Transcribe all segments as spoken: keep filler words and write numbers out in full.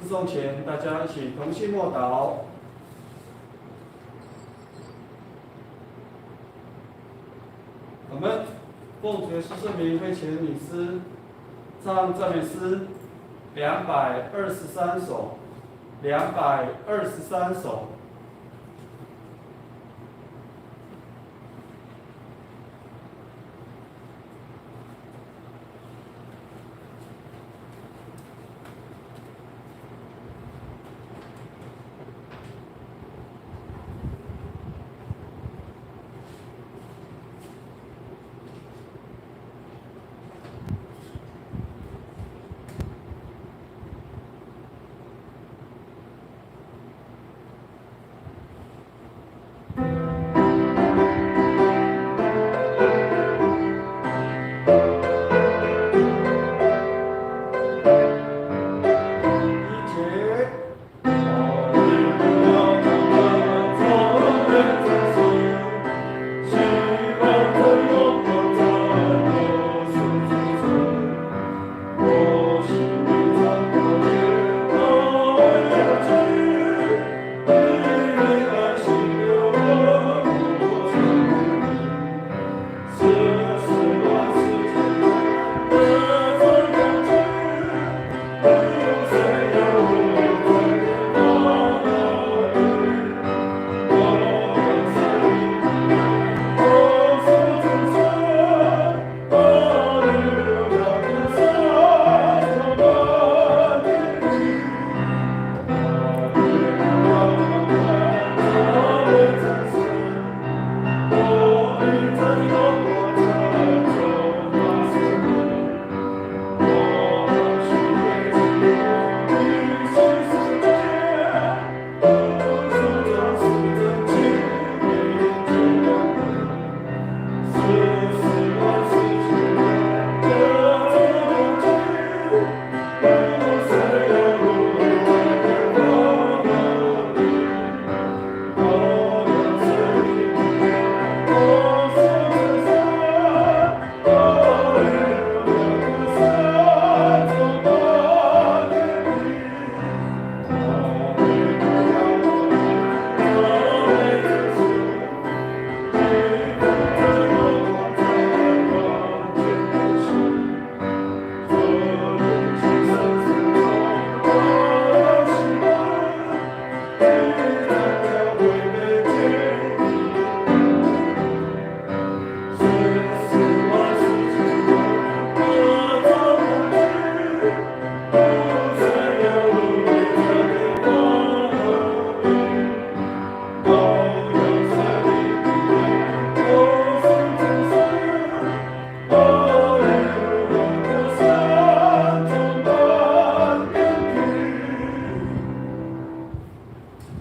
致颂前，大家一起同心默祷。我们奉主耶稣圣名为前领诗唱赞美诗两百二十三首，两百二十三首。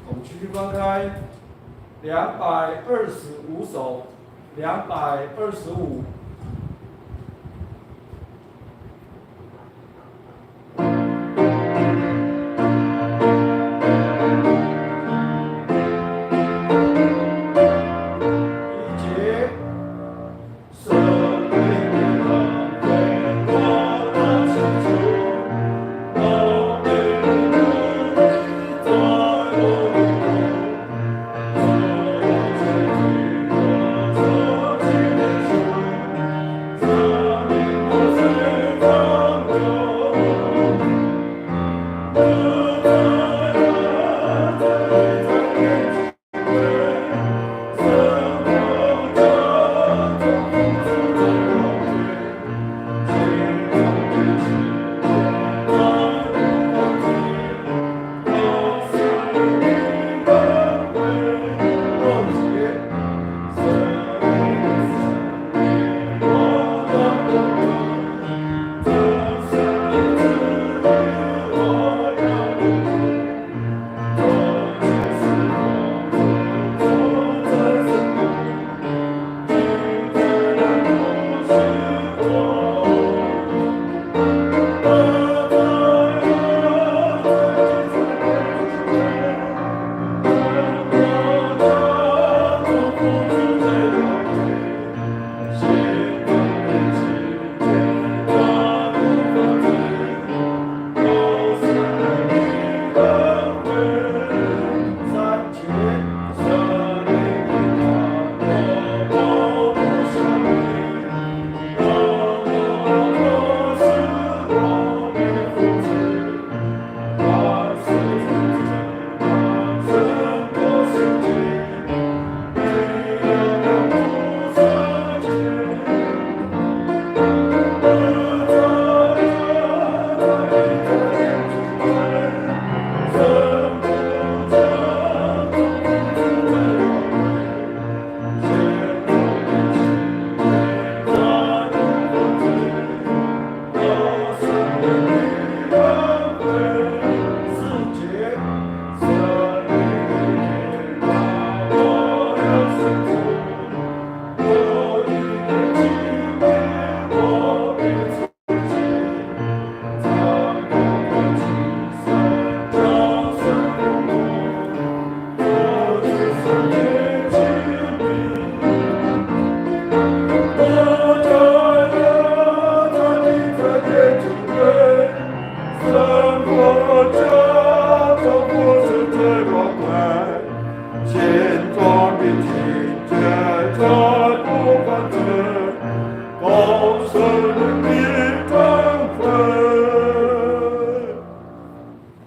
我们继续翻开两百二十五首，两百二十五。第一节。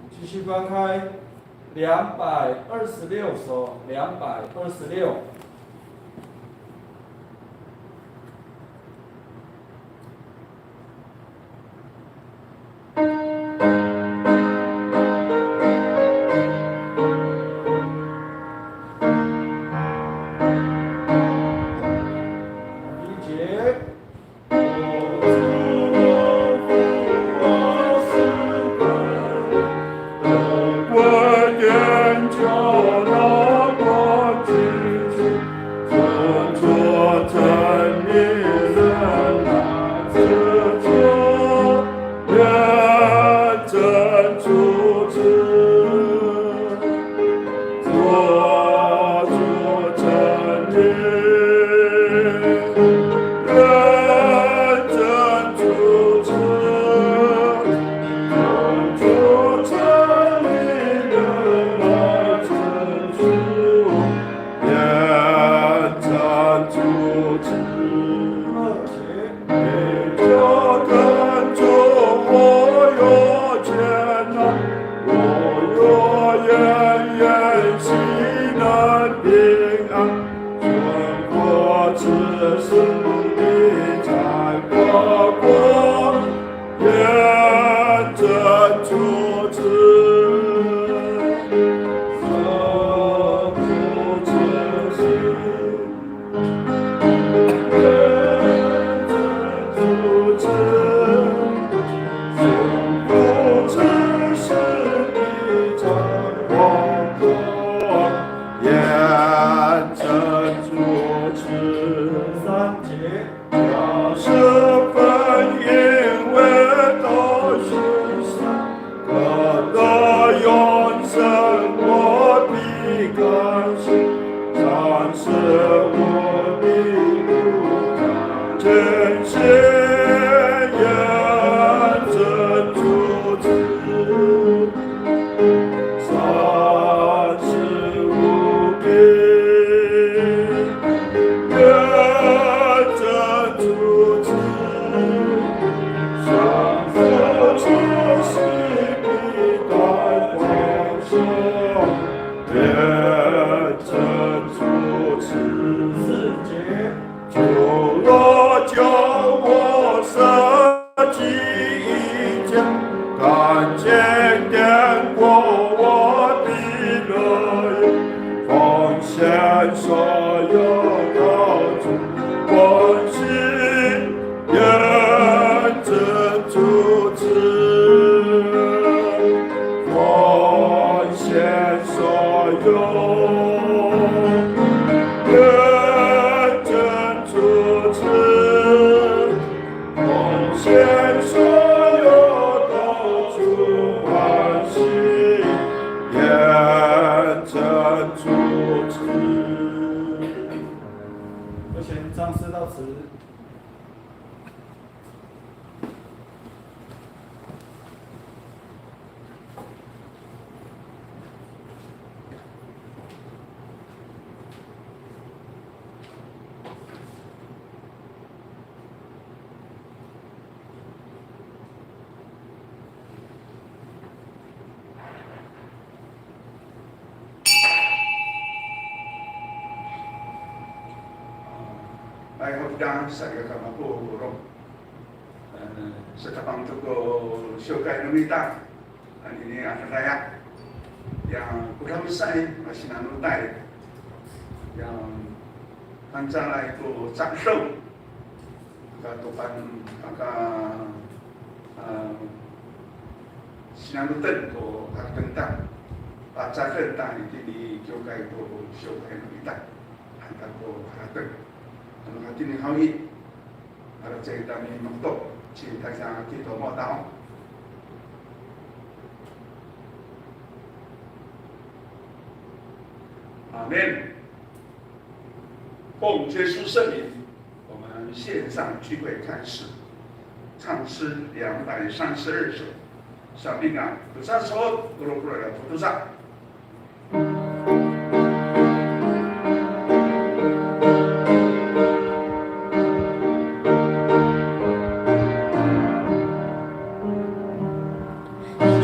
继续翻开两百二十六首，两百二十六。第一节。愿真主赐。主啊，叫我舍己一切，甘心献上我的乐意，奉献所有的主，我心 愿真主赐，奉献所有。愿真主赐，奉献所有的主欢喜，愿真主赐。目前唱诗到此。 Hay, hafdang sa, ira kama ko rong. E, satapang to ko syokay no mita. Anini a dadaya. Ya kodamsay, masinanotay. Ya fangcalay ko ca'edong. Aka topan, aka, a, sinanoten ko harateng ta. Pacaden ta itini i kiwkay to syokay no mita. Anta ko harateng. Ano hatini haw i, para caay tami matoto, ci taysa kito mo tao. 阿门。奉耶稣圣名，我们线上聚会开始，唱诗两百三十二首。Sampingan, tosa sowal, tolo polo' ira ko tosa.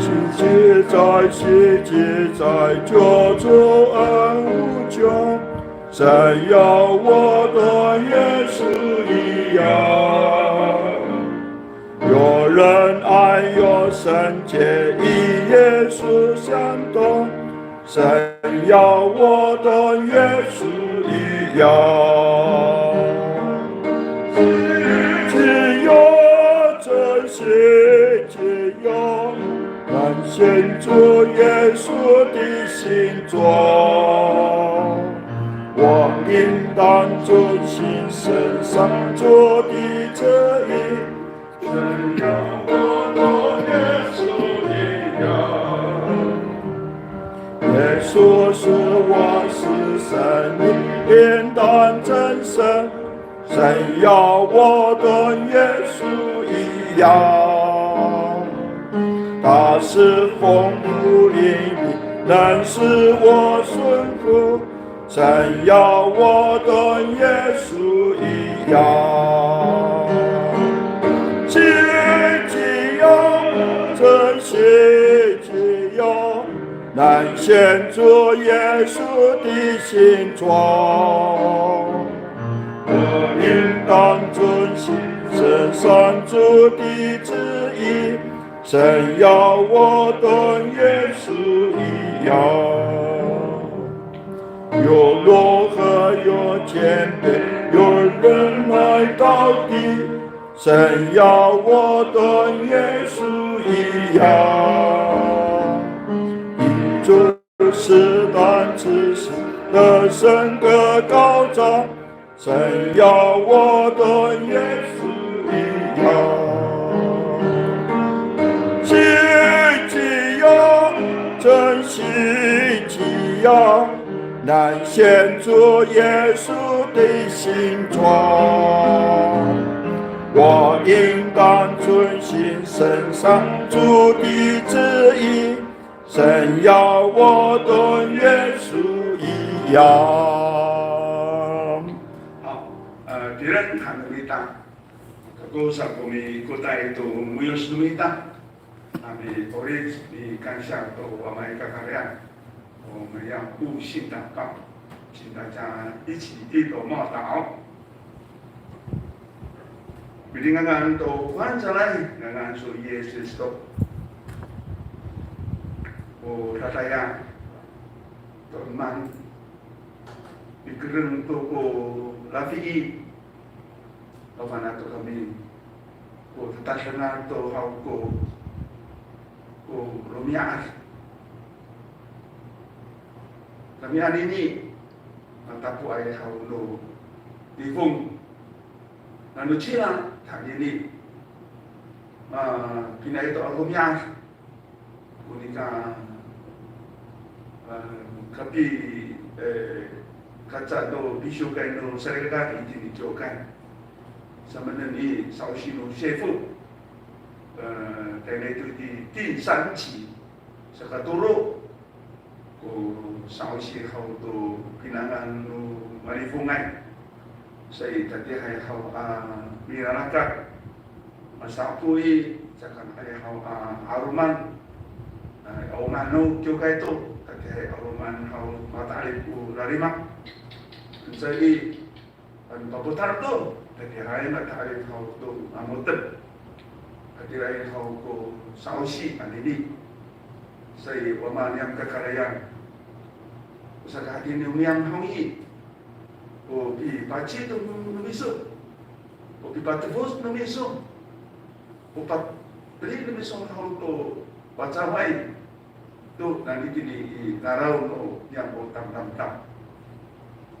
奇迹在，奇迹在，救主恩无穷，神要我同耶稣一样。 有仁爱，有圣洁，与耶稣相同，神要我同耶稣一样。只有真实，只有能显出耶稣的形状。我应当遵行神上主的旨意， 神要我同耶稣一样。耶稣是我是生命，应当真神。神要我同耶稣一样。他是丰富怜悯，能使我顺服， 神要我同耶稣一样。奇迹要，真奇迹要，能显出耶稣的形状。我应当遵行神上主的旨意， 神要我同耶稣一样。有柔和，有谦卑，有忍耐到底。神要我同耶稣一样。因主是担子，是得胜的高涨。 神要我同耶稣一样。奇迹要，真奇迹要，能显出耶稣的形状。我应当遵行神上主的旨意， 神要我同耶稣一样。Haw, e, tireng han no mita, kako sa ko mikotay to moyos no mita a mi'orip, mikansiya to Wama i kakarayan. 我们要悟性祷告，请大家一起低头默祷。Pilingangan to Tuhan, sa ngangan so Yis Kristo. O tatayal to mang, mikereng to ko lafii, o fana' to kami ko tatadangal to haw ko, ko romi'ad. Kami anini, matapoay haw no lifong. Nano cila, ta anini, ma, pinaay to a romi'ad. Ko nika, a, kapi, e, kaca no pisiwkay no salikaka itini kiwkay. Samaanen i sa'osi no sifo. E, tayni to itini 第三期, saka tolo ko sa'osi haw to pinangan no malifongay. Sa i tatiihay haw a milalakat, masa'opoy, caka nga'ay haw a 'aloman, a, o maan no kiwkay to, tatiihay 'aloman haw mata'elif ko lalima. Sa i, ano papotal to, tatiihay mata'elif haw to a mo^tep. Tatiihay haw ko sa'osi anini. Sa i, o maan niyam kakarayan, o saka hatini niyam haw i, o pipacit no miso, o pipatefos no miso, o pateli no miso haw to pacafay to nani tini i naraw no niyam o tamdamdaw.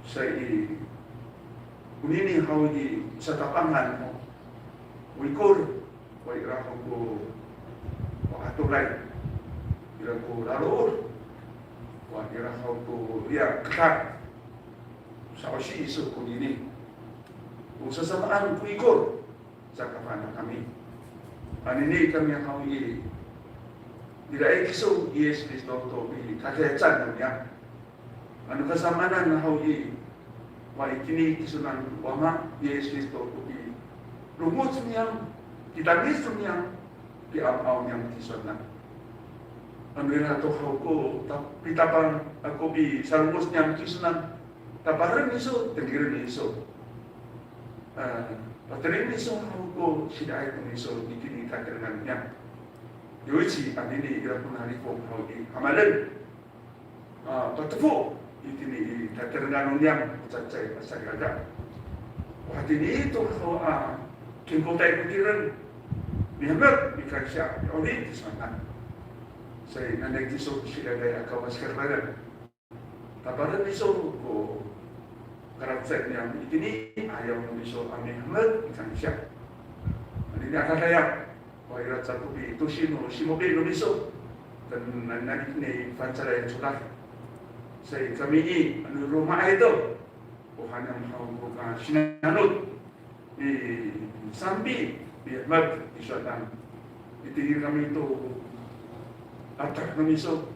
Sa i, onini haw i satapangan haw, o ikor, wa ira haw ko, wa atoray, ira ko lalood, wa ira haw ko riya kekar. Sa'osi iso konini. O sasamaan ko ikor, caka fana' kami. Anini kami haw i, ira i kiso Yis Kristo to pikakiyacan no niyam. Ano kasamaanan haw i, wa itini kisonan Wama Yis Kristo to pilongoc niyam, pitangic niyam, pi'amaw niyam kisonan. Ano ira to haw ko ta-, pitapang ako pisalongoc niyam kisonan, taparen iso, tengilen iso. A, pateli iso haw ko sidaay to iso itini katelengan niyam. Yoichi anini ira ko nalifong haw i, hamalen, a, patefo itini i katelengan no niyam o cacay a salikaka. O hatini to haw a kingkotay ko tireng, mihemek, mikansiya, mi'orip kisonan. Sa i, nanay kiso sidadaya Kawas kalalan. Taparen iso ko kalacecay niyam itini, ayaw no miso a mihemek, mikansiya. Anini a dadaya, wa ira cato pitosi no simokay no miso, ten nanay itini fangcalay codad. Sa i kami i, ano romaay to, o haniyam haw ko kasinanot, misambi, mihemek, misowanan. Mitengil kami to atak no miso,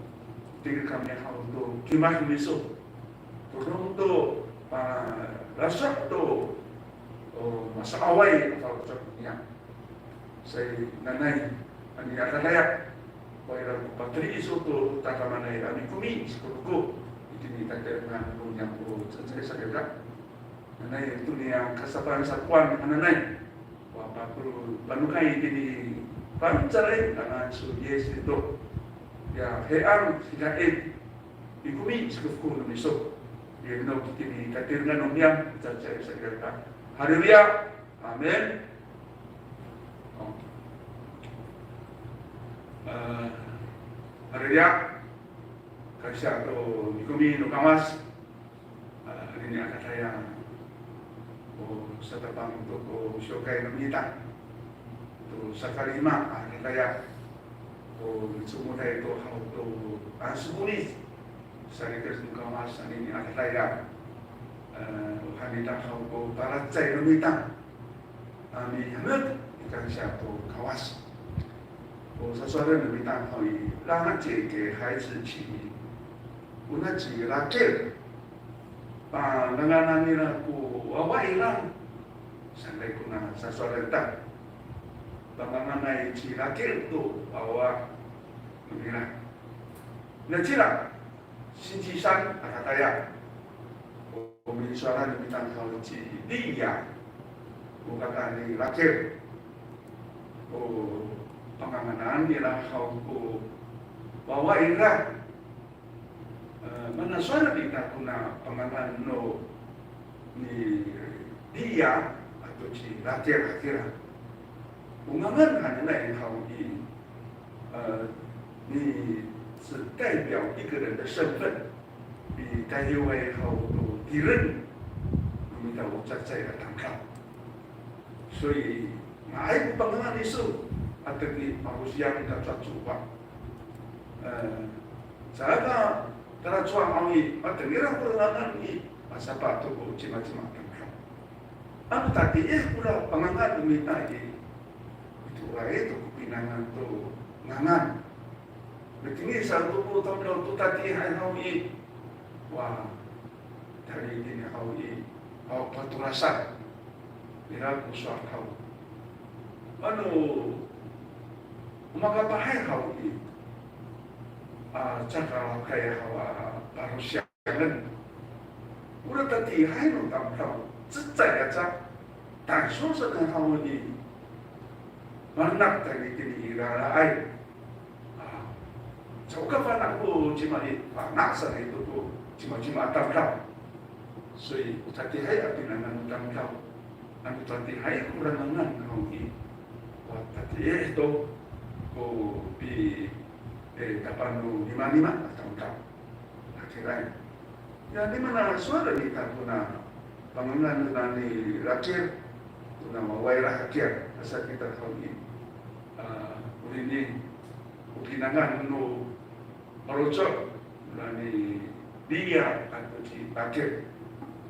mitengil kami haw to kimad no miso. Todong to, a, lasoh to, o, masa'away a faloco' niyam. Sa i, nanay, anini a dadaya, wa ira ko pateli iso to tadamaanay a mikomi, sikofoko itini i katelengan no niyam o cecay salikaka. Nanay to niyam kasapan sakowan hananay, wa pako-, panokay itini fangcalay ngangan so Yis Kristo. Ya, 平安喜乐, mikomi sikofoko no miso. Ya, no itini i katelengan no niyam, cecay salikaka. Haleluya. Amin. O. E, haleluya. Kansiya to mikomi no Kawas. A, anini a dadaya, o satapang to ko siwkay no mita. To sakalima a dadaya, o micomoday to haw to a so'elinay, sarikec no Kawas anini a dadaya. E, o han ita haw ko palacecay no mita a mihemek, mikansiya to Kawas. O sasowalen no mita haw i, 让姐给孩子起名， ona ci Rakil. Pangangan nira ko wawa nira, saan kona sasowalen ta. Panganganay ci Rakil to wawa nira. Nacila, 星期三 a katayal, o misowalan no mita haw ci Liya, o kaka ni Rakil. O panganganan nira haw ko wawa ira. E, mana sowal ita kona pangangan no ni Liya ato ci Rakil hatira. O ngangan hananay haw i, e, ni 是代表一个人的身份, i tayaway haw to tireng no mita o cacay a tamdaw. 所以 nga'ay ko pangangan iso, ato i marosiyang ta cowa cowa. E, saka talacowa haw i, matengil ira ko ngangan i, masapa to ko cimacima a tamdaw. Ano tatiih kora pangangan no mita i, itoray to ko pinangan to ngangan. Matini sa to ko tamdaw to tatiihay haw i. Wa, tayni itini haw i, awa patorasan nira ko sowal haw. Ano, o makapahay haw i, a, caka kay haw a parosiyangen. Ora tatiihay no tamdaw, cecay aca. Tangsol sa haw i, manak tayni itini i raraay. A, caay ka fana' ko cima i, fana' sa ito ko cimacima a tamdaw. 所以 o tatiihay a pinangan no tamdaw, ano tatiihay kora ngangan haw i, wa tatiih to ko pi, e, tapang no nimanima a tamdaw. Hatiraay. Ya, ni mana sowal ita kona pangangan nani Rakil, kona wawa ira hatira, asa kita haw i, a, onini, o pinangan no faloco' nani Liya ato ci Rakil.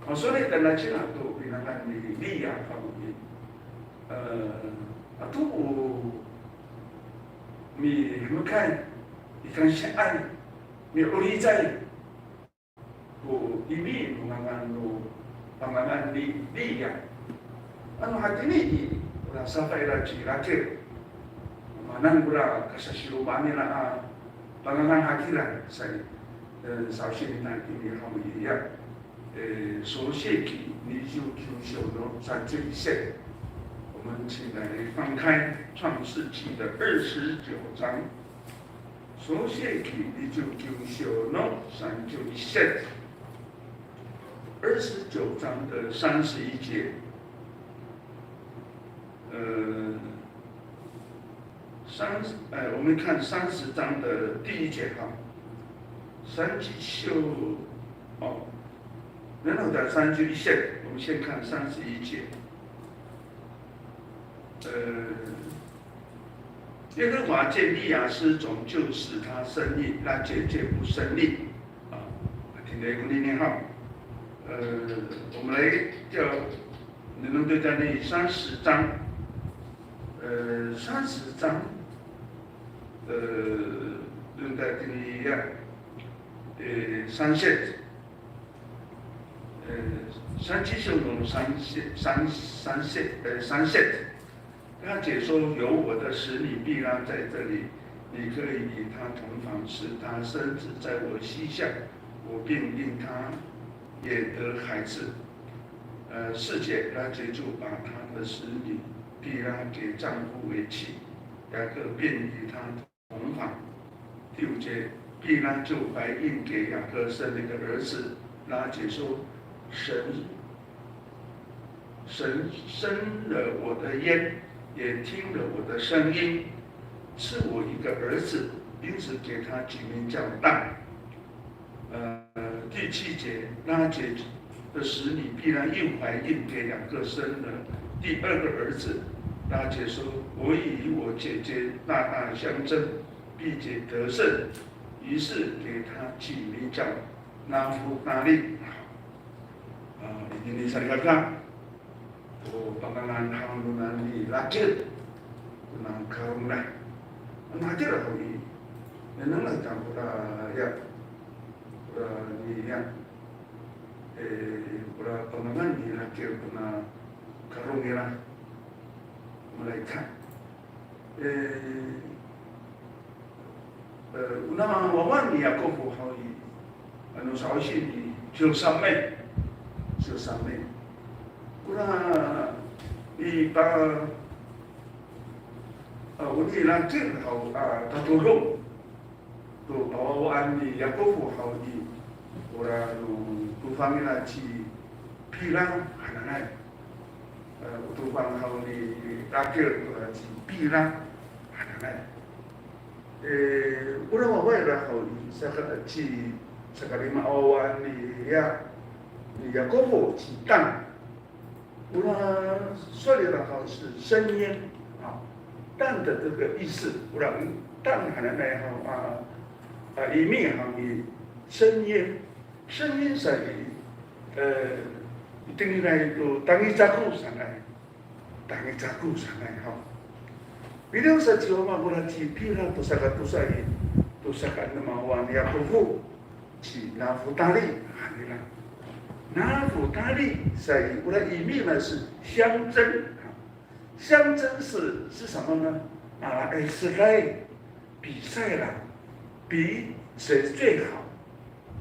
Masowal ita nacila to pinangan ni Liya haw i, e, ato o mi, mihemekay, mikansiyaay, mi'oricay ko imi no ngangan no pangangan ni Liya. Ano hatini i, ora safa ira ci Rakil. Maan kora kasasiroma nira a pangangan hatira sa i, e, sa'osi nita itini haw i, ya. E, 創世記二十九章の三十一節。我们请来翻开创世纪的二十九章。 創世記二十九章の三十一節。二十九章的三十一节。呃，三，呃，我们看三十章的第一节哈。三十章，哦，然后到三十一节，我们先看三十一节。呃， 耶和华见利亚失种，就使她生育，拉结却不生育。啊，听得有理念哈。呃，我们来叫，能不能对照那三十章，呃，三十章，呃，用在这里呀，呃，三十节，呃，三十章の三十，三，三十，呃，三十节。 拉结说：“有我的使女毕拉在这里，你可以与她同房，使她生子在我膝下，我便令她也得孩子。”呃，四节，拉结就把她的使女毕拉给丈夫为妻，雅各便与她同房。第五节，毕拉就怀孕给雅各，生了一个儿子。拉结说：“神 神伸了我的冤，也听了我的声音，赐我一个儿子，因此给他起名叫但。”呃，第七节，拉结的使女毕拉又怀孕给雅各，生了第二个儿子。拉结说：“我已与我姐姐大大相争，并且得胜。”于是给他起名叫拿弗他利。 A, itini salikaka, o pangangan haw no nani Rakil, kona karong nira. Ano hatira haw i, nengneng ita kora ya, kora ni ya, e, kora pangangan ni Rakil kona karong nira. Malaikat. E, e, ona wawa ni Yakop haw i, Ano sa'osi i, ciyosamay. Ciyosamay. Kora, i pa, a, o ni Rakil haw, a, tatodong to awawaan ni Yakofo haw i, kora no tofang nira ci Pila hananay. E, o tofang haw ni Rakil kora ci Pila hananay. E, ora wawa ira haw i, saka, ci, sakalima a wawa ni, ya, ni Yakofo ci Tan. Ora sowal ira haw 是深渊啊，淡的这个意思。Ora Tan hananay haw, a, a, imi haw i 深渊，深渊 sa i, e, itini nira to Tangicako sanay. Tangicako sanay haw. Piliw sa ci wama kora ci Pila to saka tosa i, to saka enem a wawa ni Yakofo, ci Nafotali hanira. Nafotali sa i, ora imi na 是相争。相争是，是什么呢？啊，哎，是在比赛啦，比谁最好，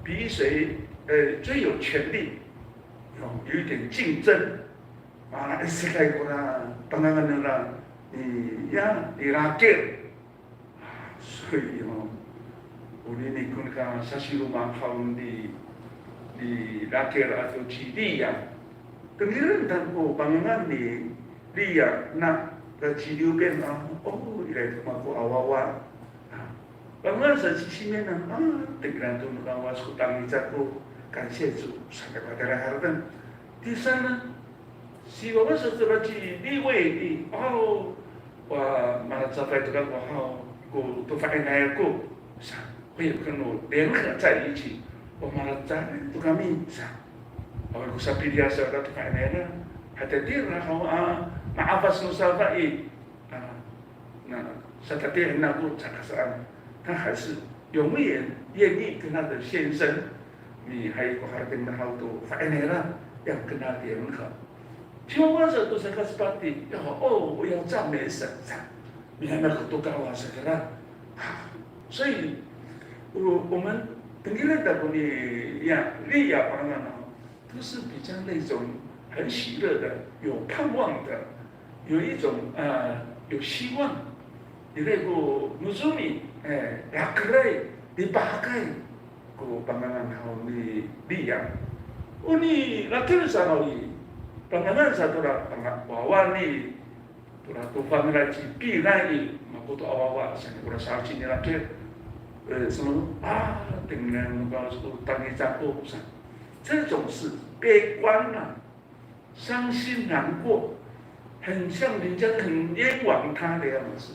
比谁，呃，最有权力，哦，有一点竞争。 A, isikay kora pangangan nira ni, ya, ni Rakil. A, 所以 ho, onini ko nika sasiroma haw ni, ni Rakil ato ci Liya. Tengilen ta ko pangangan ni Liya na, ta ci Liwpin a, o, iray to mako a wawa. A, pangangan sa ci Simin a, a, tengilen to no Kawas ko Tangicako, 感谢主, sa ko tayra harateng. 第三呢, siwawa sa to ra ci Liway i, o, wa malacafay to kako haw ko to fa'inayan ako sa, 会有跟我联合在一起, wa malacafay to kami sa, o ko sapiliya sa to fa'inayan a, hatira haw a ma'afas no safa i, a, na, satatiih nako caka saan, 他还是永远愿意跟他的先生, ni hay ko harateng na haw to fa'inay nira, 要跟他联合. Ciwawa sa to saka sepati, 要, o, 我要赞美神 sa, mihanak to Kawas sa kira. 所以, o, 我们 tengilen ta ko ni, ya, Liya pangangan haw, 都是比较那种很喜乐的、有盼望的、有一种，呃，有希望。Ira ko Nozomi, e, rakiray, lipahakay ko pangangan haw ni Liya. O ni Rakil sa haw i, pangangan sa to ra panga-, wawa ni, to ra tofang nira ci Pila i, mako to a wawa sa, kora sa'osi ni Rakil. E, 什么, a, tengilen no Kawas ko Tangicako sa. 这种是悲观啊，伤心难过，很像人家很冤枉他的样子。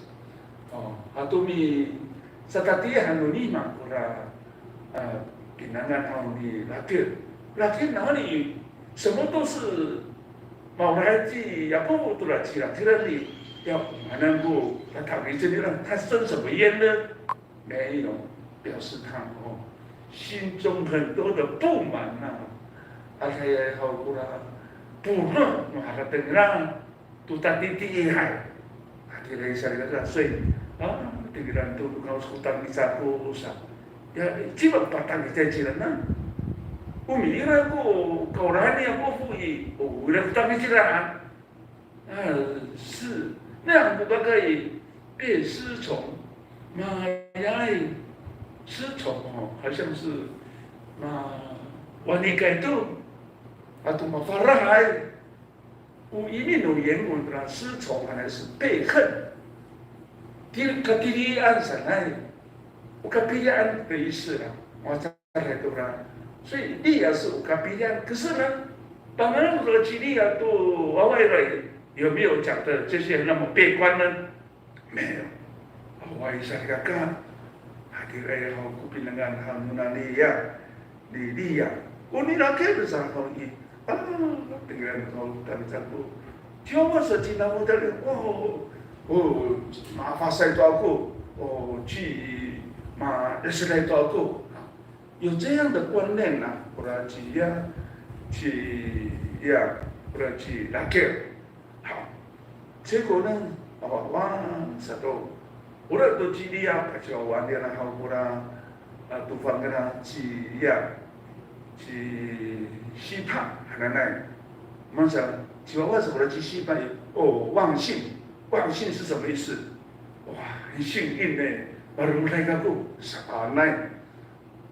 O, ato misatatiih han no nima kora, e, pinangan haw ni Rakil. Rakil, 然后你什么都是 maolahay ci Yakofo to ra ci Rakil i, ya, o maan ko tatangicen nira, 他伸什么冤呢？ 没有，表示他，哦，心中很多的不满啊。Aya haw kora polo' no harateng nira to tatitiihay. Hatira i salikaka, 所以, a, tengilen to no Kawas ko Tangicako sa. Ya, 一番 patangicay cingra na. O miira ko kaolahan ni Yakofo i, o ira ko tangic cingra. 呃，是那样不可以被失宠，马来失宠哦，好像是马 wani kayto, ato mafarahay. O imi no 原文的啦，失宠还是被恨。Ti-, katilian sanay, o kapilian 的意思啦。 所以利亚是 o kapilian，可是呢，当然这个基利亚 to wawa ira 有没有讲的这些那么悲观呢？没有。Awaay salikaka, hatiraay haw ko pinangan haw nona Liya, ni Liya. O ni Rakil sa haw i, a, tengilen haw ko tangic ako. Ciwawa sa ci Nafotali, o, o, mafasay to ako, o, ci, ma, desilay to ako. 有这样的观念啊，不然去呀，去呀，不然去拉给。好，结果呢，哇，哇，sato, ora to ci Liya, paciwawan nira haw kora, a, tofang nira ci Liya. ci Sipa hananay. Masa, ciwawa sa kora ci Sipa i, o, 忘形。忘形是什么意思？哇，很幸运呢，maroray kako, saka hananay.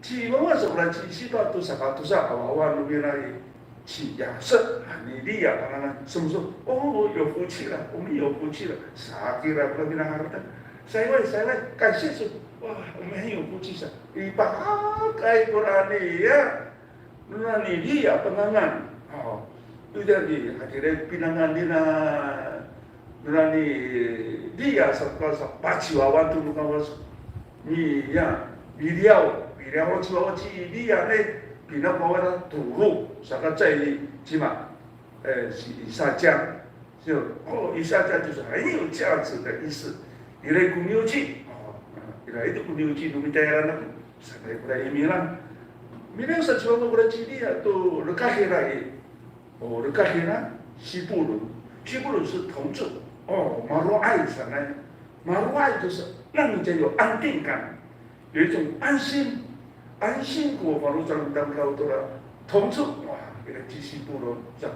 Ciwawa sa kora ci Sipa to sakatosa a wawa no mira i, ci Yasep, a, ni Liya hananay. Sowal, o, 有福气了，我们有福气了。Saan kira kora mira harateng. Sayway, sayway, 感谢主。哇，我们很有福气 sa. I pakayni kora niya, nona ni Liya pangangan. O, to itini, hatira pinangan nira, nona ni Liya sa, sa, paciwawa to no Kawas. Niya, miliyaw, miliyaw ciwawa ci Liya ne, pinakawa tolo, saka caay cima, e, ci Isaka. 就，哦，一下架就是很有价值的意思。Ira ko niwci, o, ira ito ko niwci no mita i lalan ako, sanay kora imi lang. Miliyaw sa ciwawa kora ci Liya to lekah ira i. O, lekah ira, 希伯伦。希伯伦是同住。O, maro'ay sanay. Maro'ay 就是让人家有安定感。 有一种安心，安心 ko faloco' no tamdaw tora 同住。Wa, ira ci Sipolon sa,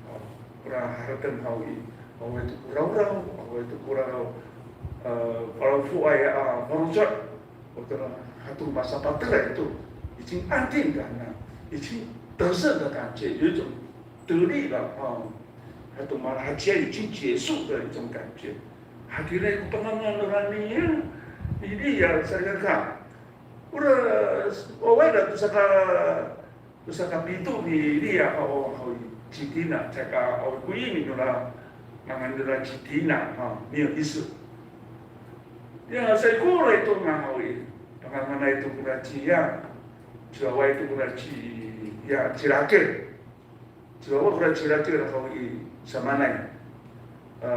o, ora harateng haw i, awaay to ko rawraw, awaay to ko rawraw, e, falofoay a faloco', o tora hato masapatela to, 已经安定感了，已经得胜的感觉，有一种得力了啊，hato malahaciyay 已经结束的一种感觉。Hatira ko pangangan nora ni, i Liya, salikaka. Ora, o, awaay to saka, to sakapito ni Liya, o, haw i, ci Tina, saka, o, ko imi nora, ngangan nora ci Tina, ha, 没有意思。Ya, saikoray to nga haw i, panganganay to kora ci Liya, ciwawaay to kora ci Liya, ci Rakil. Ciwawa kora ci Rakil haw i, samaanay. E,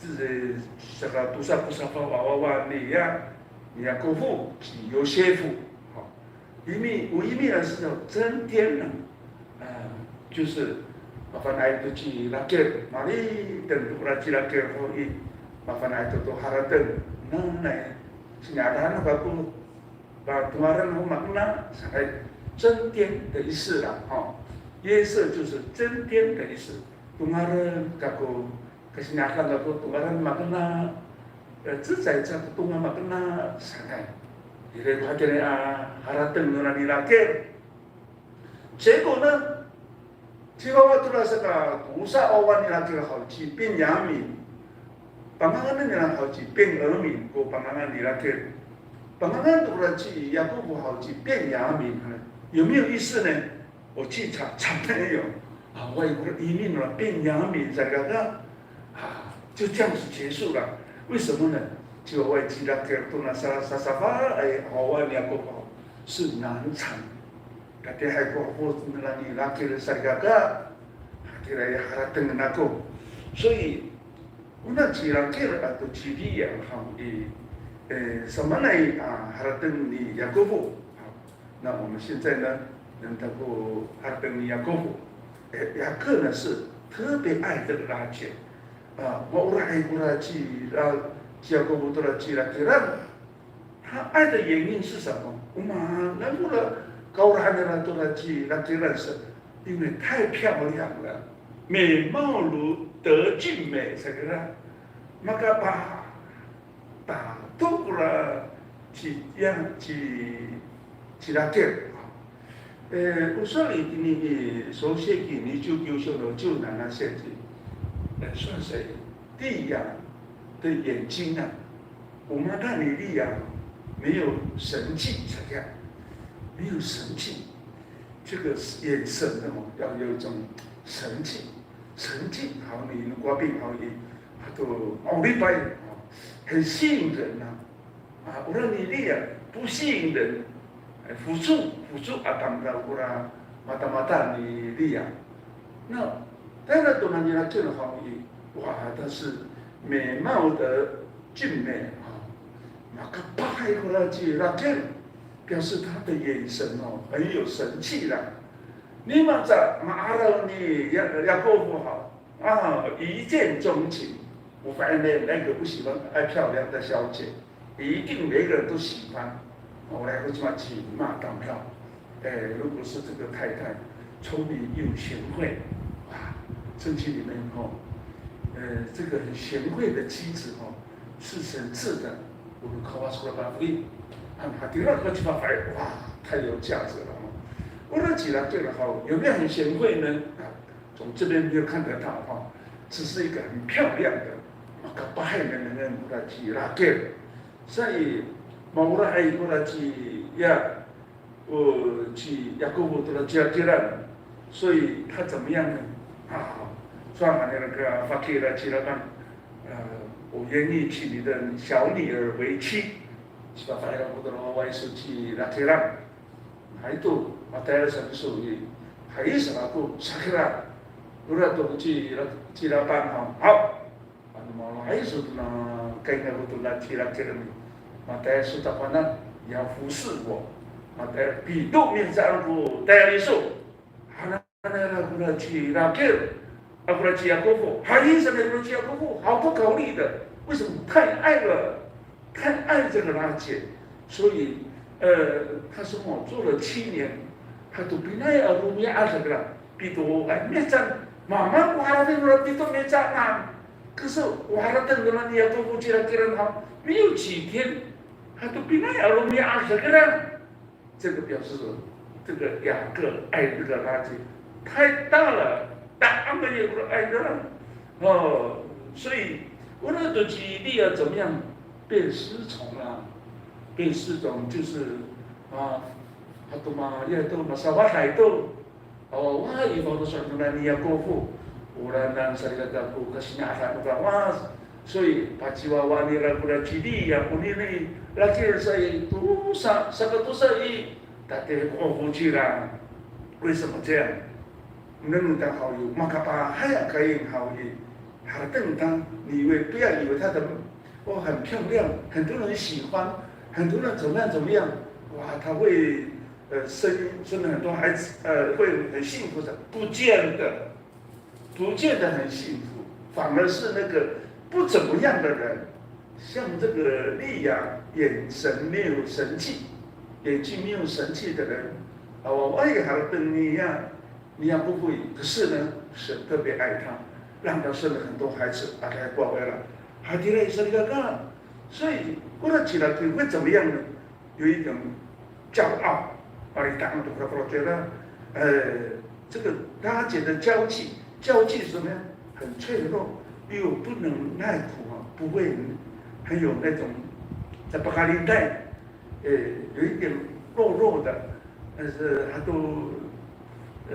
ci, saka tosa ko safaw a wawa ni Ya, ni Yakofo, ci Yosefo. Haw. Imi, o imi a 是叫增添呢。E, 就是 mafana'ay to ci Rakil, maliten to kora ci Rakil haw i, mafana'ay to to harateng. Nanay, sini'adahan kako, Tongaren ho makena, saka 增添的意思啦，哈。约瑟就是增添的意思。Tongaren kako, kasini'adahan kako tongaren makena, e, cecay kako tongaren makena, saka. Ira ko hatira a harateng nona ni Rakil. 结果呢， Ciwawa tora saka tosa a wawa ni Rakil haw ci Benyamin. Pangangan nira haw ci Benyamin ko pangangan ni Rakil. Pangangan to kora ci Yakofo haw ci Benyamin. 有没有意思呢？我去查，查没有。Awaay kora imi nora Benyamin, salikaka. 啊，就这样子结束了。为什么呢？Ciwawa ci Rakil tona sa, sasafaay a wawa ni Yakofo 是难产。Katiyahay ko hafo nira ni Rakil, salikaka, hatira i haratengen ako. 所以, ona ci Rakil ato ci Liya haw i, e, samaanay a harateng ni Yakofo. 好，那我们现在呢，能够 harateng ni Yakofo. E, Yakofo 呢是特别爱这个拉结。A, maolahay kora ci, a, ci Yakofo tora ci Rakilan. 他爱的原因是什么？O maan kora kaolahan nira tora ci Rakilan 是因为太漂亮了，美貌如德俊美，salikaka. Makapa, ta, to kora ci, ya, ci, ci Rakil. E, o sowal itini i 创世纪 niciwkiw syo no ciwnana seci. E, 算是 Liya 的眼睛啊，o mata ni Liya 没有神气，怎样？没有神气，这个眼神哦，要有一种神气，神气。好，你能过病好一，他都奥利拜，很吸引人呐。 A, ora ni Liya, 不吸引人。E, foco, foco a tamdaw kora matamata ni Liya. 那 tayra to nani Rakil haw i, 哇，她是美貌的俊美啊。Makapahay kora ci Rakil, 表示他的眼神哦，很有神气啦。Nima sa ma'araw ni Ya, Yakofo haw, 啊，一见钟情。我发现呢，那个不喜欢爱漂亮的小姐，一定每个人都喜欢。我来过去嘛，去骂当票。哎，如果是这个太太聪明又贤惠，哇，圣经里面哦，呃，这个很贤惠的妻子哦，是神赐的。我们考啊出来吧，哎，啊，第二个地方，哎，哇，太有价值了哦。我说起来这个好，有没有很贤惠呢？啊，从这边没有看得到哈，只是一个很漂亮的，makapahay na nengneng kora ci Rakil. Sa i, maolahay kora ci, ya, o, ci Yakofo to ra ci Rakilan. 所以他怎么样呢？啊，算了，那个 fakira ci Laban，呃，我愿意娶你的小女儿为妻。Ci Fakira ko to ra wawa iso ci Rakilan. Hay to, matayal sa kiso i, hay sa kako sakira. Ora to ci, ci Laban haw. Haw. Ano maolahay iso to na kaingay to na ci Rakil i, matayal iso takowanan, 要服侍我. Matayal pito mihecaan ko tayal iso. Hananay kora ci Rakil, a, kora ci Yakofo. Hay sa kora ci Yakofo, 毫不考虑的。为什么？太爱了，太爱这个拉结。所以，呃，他说我做了七年，他都 pinaay a romi'ad 这个 pito, ay, mihecaan, mama ko harateng nora pito mihecaan. 可是 o harateng nora ni Yakofo ci Rakil haw, 没有几天，他都 pinaay a romi'ad 这个。这个表示什么？这个雅各爱这个拉结太大了，大爱这个爱的。哦，所以 ora to ci Liya 怎么样？被失宠了，被失宠就是，啊，他都嘛，也都嘛，sawahay to. O, wa, i faloco' nona ni Yakofo, oranan salikaka ko kasini'ada no Kawas. 所以 paciwawa nira kora ci Liya, onini i Rakil sa i, tosa, sakatosa i, tatihi ko 'ofo cira. 为什么这样？Nengneng ta haw i, makapahay a kaing haw i, harateng ta, 你以为，不要以为他的 哦，很漂亮，很多人喜欢，很多人怎么样怎么样，哇，他会，呃，生，生了很多孩子，呃，会很幸福的，不见得，不见得很幸福，反而是那个不怎么样的人，像这个利亚眼神没有神气，眼睛没有神气的人，啊，我也还等你呀， 你要不会，可是呢，神特别爱他，让他生了很多孩子，把他带过来了。Hatira i salikaka. 所以，过了起来会怎么样呢？有一种骄傲，把你打到这个，呃，这个拉结的交际，交际是什么呀？很脆弱，又不能耐苦啊，不会很有那种，在巴卡林带，呃，有一点弱弱的，但是他都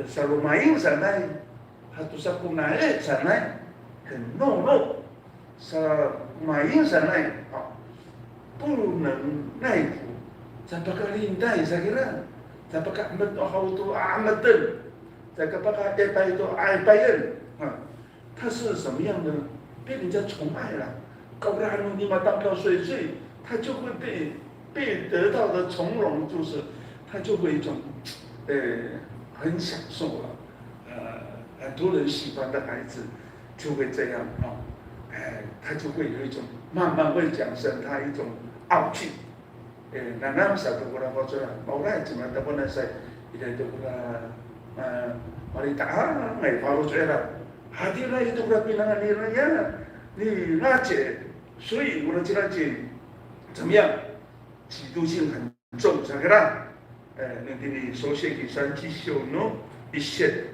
Sa romaing sanay, hato sa konae sanay, 很懦弱. Sa romaing sanay, 啊，不能耐苦. Sa pakalintay sa kira, sa pakaemet haw to aemeten, sa kapakaepay to aepayen. 啊，他是什么样的？被人家宠爱了，搞得很容易嘛，当高岁岁，他就会被，被得到的从容，就是他就会一种，呃，很享受了。呃，很多人喜欢的孩子就会这样啊，哎，他就会有一种慢慢会产生他一种傲气。 E, nanam sato kora faloco' nira, maolahay cima takowanan sa, ira to kora, a, malita'angay faloco' nira. Hatira i to kora pinangan nira ya, ni Rakel. 所以 kora ci Rakel 怎么样？嫉妒心很重 sa kira. E, nanitini 创世纪三十章 no 一节.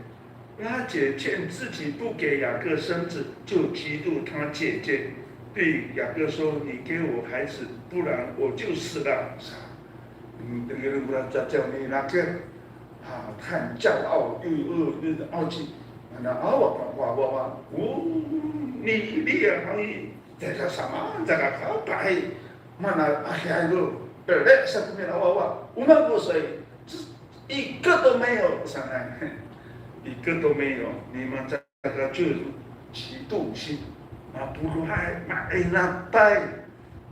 拉结见自己不给雅各生子，就嫉妒她姐姐，对雅各说：“你给我孩子，不然我就死了。”嗯，等于人家叫你那个啊，很骄傲，又，又，又傲气。那啊，我，我，我，我，你，你也可以，这个什么，这个可白，mana akhir itu, pelek sa ko nira wawa, o maan ko sa i, ikto miyo sanay, ikto miyo, ni mata 那个嫉妒心啊，不如还买那袋，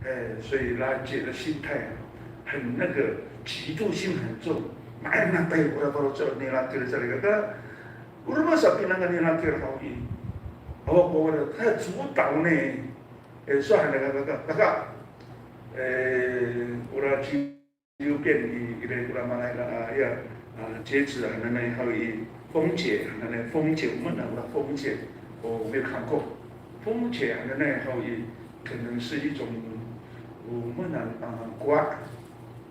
哎，所以拉结的心态啊，很那个嫉妒心很重。买那袋，我要把我做你拉结的这里个，我们说比那个你拉结的好一，我我的他主导呢，哎，说还那个那个那个，哎，我要去。 Ciyopian i, ira ko Lamanay a, ya, 啊，节子啊，那那还有一风姐，那那风姐，我们那个风姐，我没有看过。风姐啊，那那还有一可能是一种，我们那啊，瓜，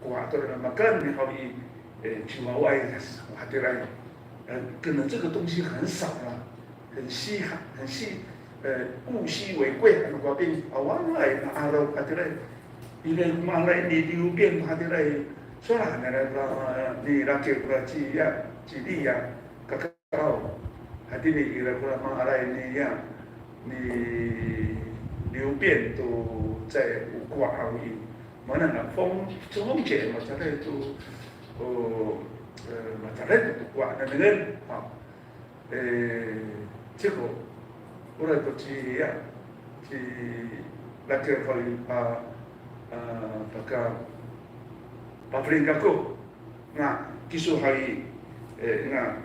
瓜的那么跟还有一，呃，chihuahua，我还得来，呃，可能这个东西很少了。很稀罕，很稀，呃，物稀为贵。Ano ko pin, awaay, na 'araw hatira i, ira ko ma'ala i ni 流变 hatira i, sowal han nira ni laki kora ci, ya, ci Liya, kakaraw. Hatini ira ko ma'ala i ni, ya, ni 流变 to caay ko kowa haw i. Mana na 风, 风姐 macaray to, o, e, macaray to kowa nengnengen. 哎，结果，我来过去呀，去那个法律啊，呃，那个，Papeling kako, nga kiso hay, eh, nga,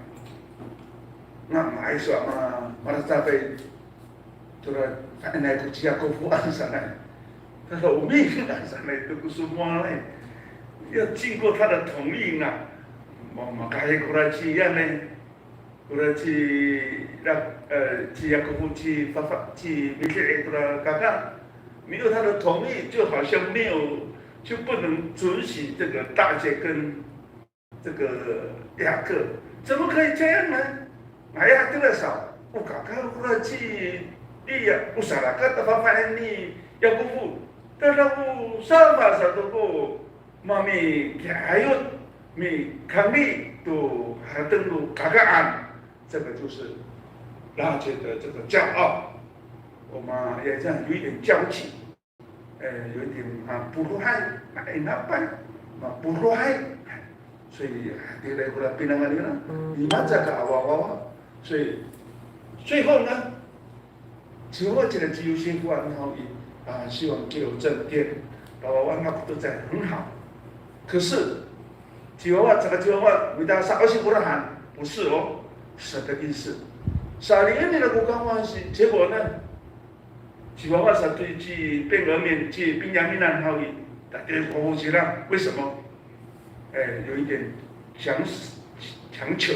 nga maiso ma, maracafay, tora, kainay ko ciya ko foan sanay. Tada omi sanay to ko somowalay. 要经过他的同意呢，ma, makahay kora ciya 呢。 Kora ci, ra, e, ci Yakofo, ci Fafa, ci Misi'i tora kaka, 没有他的同意，就好像没有，就不能准许这个大姐跟这个雅各，怎么可以这样呢？Aya, hatira sa, o kaka kora ci Liya, o sarakat a fafahi ni Yakofo, tada o safa sato ko mamiki'ayot, mikangli to harateng no kakaan, 这个就是拉结的这个骄傲。我们也这样有一点娇气，呃，有一点啊，不如海，那那拜，啊，不如海。所以啊，第一个来pinangan 呢，你们这个啊，哇哇哇。所以最后呢， Chihuahua 这个 Chihuahua 哈，啊，希望给我正殿，把我万恶都在很好。可是，Chihuahua 这个 Chihuahua，伟大是二十不然，不是哦，神的意思。Saliin nira ko Kawas, 结果呢，Chihuahua 是对去变革面，去 Pinyamin 然后打电话过去了，为什么？哎，有一点强势，强求，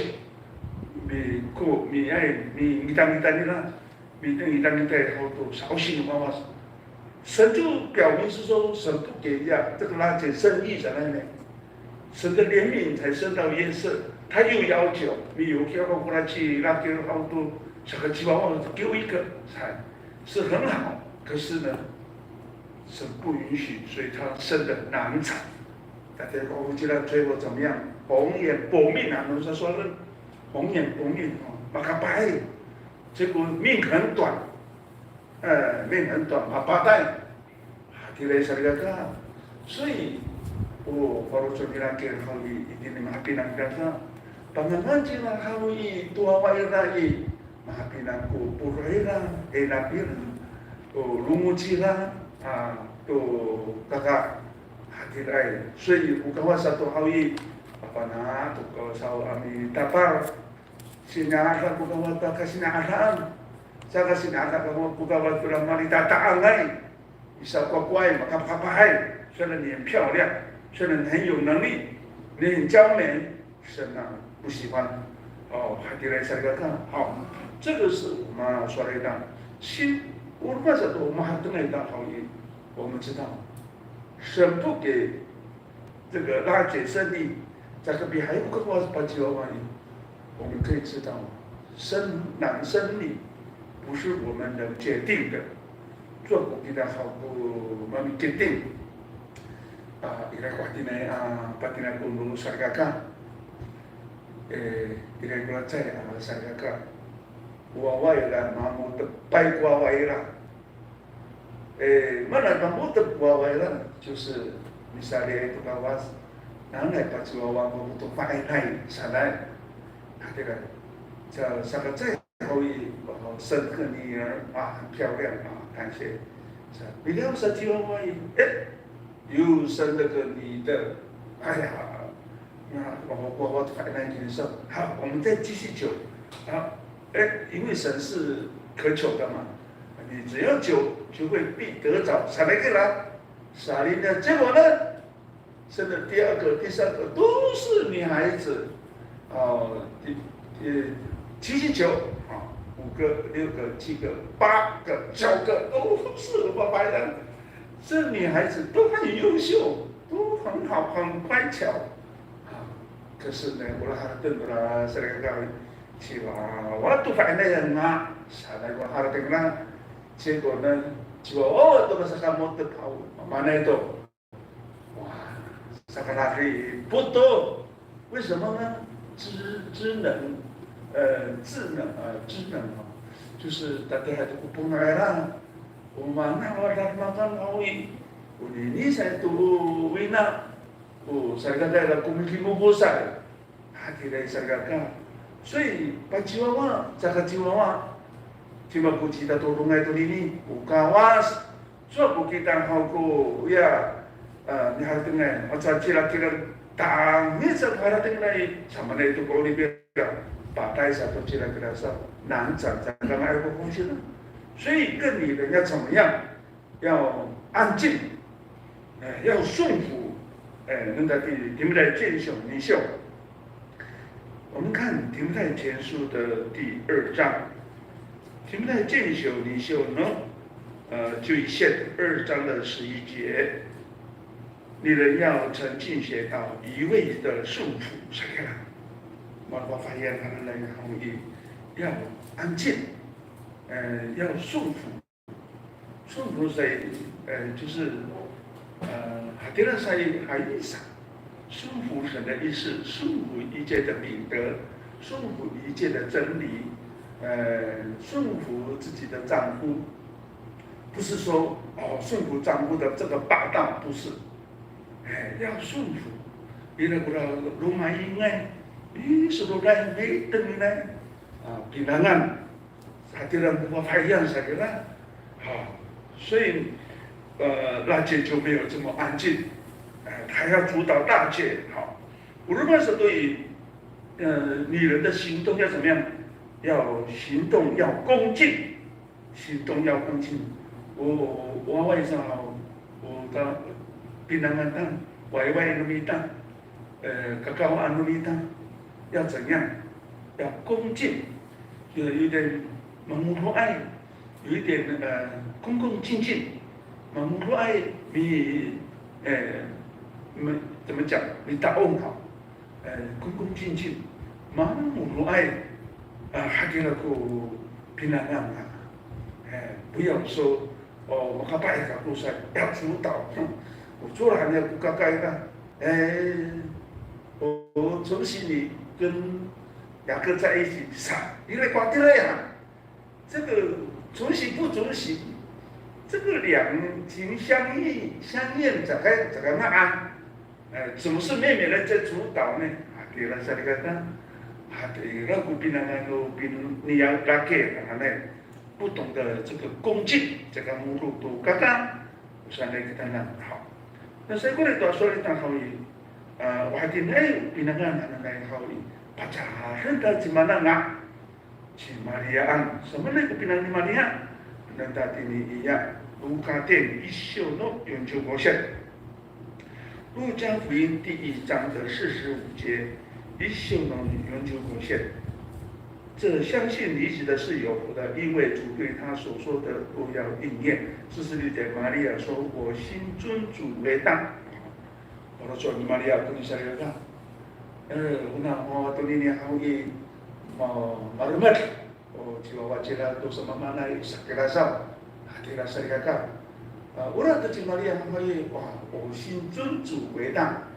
你过，你爱，你，你当，你当，你当。 Mitengitengitay haw to sa'osi no Kawas. 神就表明是说，神不给呀，这个拉结生育在那里。神的怜悯才生到约瑟，他又要求，你有给我过来去拉结好多，这个 chihuahua 给我一个，才是很好。可是呢，神不允许，所以他生的难产。大家看这个最后怎么样？红眼薄命啊，我们说说红眼薄命哦，makapahay。 结果命很短，呃，命很短，mapatay. Hatiraay salikaka. 所以，o faloco' nira kira haw i, itini mahapinang kaka. Pangangan cira haw i, to wawa ira i, mahapinang ko polo' ira, 'enap ira, o longoc ira, a, to kaka. Hatiraay. 所以 o Kawas sato haw i, papana to ko saw a mitapal. Sini'ada ko Kawas to kasini'adaan. Saka sini'ada ko Kawas to malitata'angay. I sakowakowaay, makapakapahay. 虽然你很漂亮，虽然你很有能力，你很娇美，神啊，不喜欢。哦，hatiraay salikaka. 好，这个是我们说了一档。新，我们这都我们还等了一档好运，我们知道，神不给 这个拉结生育，这个比还有更多把几万万亿，我们可以知道，生男生女不是我们能决定的，做不定的好不，我们决定。啊，ira ko hatiniay, a, patiniay ko no salikaka. E, ira ko lacay, a, salikaka. Wawa ira, mamo tepay ko wawa ira. E, mana mamo tepay ko wawa ira, 就是 misaliay to Kawas, nanay paciwawa ko to fa'inay sanay. Hatira, sa, sakacecay haw i, 哦，生个女儿，哇，很漂亮啊，感谢。Sa, 你要 sa ciwawa i, 哎，又生了个女的，哎呀，那我我我我反正就是说，好，我们再继续求，好，哎，因为神是可求的嘛，你只要求，就会必得着。Sa 那个啦，sa 那个，结果呢，生的第二个、第三个都是女孩子，哦，第呃七十九啊，五个、六个、七个、八个、九个，都是我白人。这女孩子都很优秀，都很好，很乖巧啊。可是呢，我那哈登啦，是那个去哇，我都反正那样啊，下来我哈登啦，结果呢，就哦，都是他们的跑，慢慢的都。哇，这个那可以不多，为什么呢？知知能，呃，智能啊，智能啊，就是大家还是不碰来啦。我们那我他妈刚好一，我呢，你才都为那，我才刚才了，公平不不赛。Hatira i salikaka. 所以 paciwawa, caka ciwawa, cima ko citatodongay tonini, o Kawas. Cowa ko kita haw ko, ya, a, miharatengay, aca cilakilang, tangic a miharatengay, samanay to ko 'orip ira, patay sato cilakilang sa, 难斩，斩断爱不放心了。所以一个女人要怎么样？要安静，哎，要顺服，哎，能在第，第五代见小明秀。我们看提摩太前书的第二章，提摩太见小明秀呢，呃，就以现二章的十一节，你们要存敬虔到一味的顺服，是这样。我我发现他们那个行为要安静，呃，要顺服。 顺服谁？呃，就是，呃，hatira sa i, hay sa. 顺服神的意思，顺服一切的品德，顺服一切的真理，呃，顺服自己的丈夫。不是说，哦，顺服丈夫的这个霸道，不是。哎，要顺服。Ira ko roma i, i, soroday, i, tengilay. A, pinangan. Hatira ko fafahiyan sa kira. 好，所以，呃，拉结就没有这么安静，呃，他要主导大局。好，我们说对于，呃，女人的行动要怎么样？要行动要恭敬，行动要恭敬。我我我外甥啊，我的 pinangan 他，外外 no mita，呃，kakawaan no mita，要怎样？要恭敬。 有，有点 mangodoay，有一点那个恭恭敬敬，mangodoay mi，呃，没，怎么讲？Mita'ong 哈，呃，恭恭敬敬，mangodoay，啊，hatira ko pinangan 啊，哎，不要说，哦，makapa'ikakosay，要主导，哼，我做了还没有不该该的，哎，我，我从心里跟 雅各在一起，sa, ira ko hatira ya. 这个准许不准许，这个两情相悦，相悦，这个，这个那啊，呃，怎么是妹妹来在主导呢？Hatira salikaka, hatira ko pinangan no pin-, ni Yakob 呢，不懂得这个恭敬，这个 moro to kaka, 我想来给他那好。那所以过来多说一段好语，呃，我还听，哎，pinangan 那那好语，pacaran ta ci Manang a. Ci Mariaan, samanay ko pinangan ni Maria, nata tini iya, Luka ten, issyo no yonju goset. 路加福音第一章的四十五节，issyo no yonju goset. 这相信离子的是有福的，因为主对他所说的都要应验。四十六节，Maria 说：“我心尊主为大。” Faloco' ni Maria to ni salikaka. E, ona o tonini haw i, ma, malemed. O, ciwawa cira to samaamaanay sa kira saw. Hatira salikaka. A, ora to ci Maria haw i, wa, o 心尊主为大.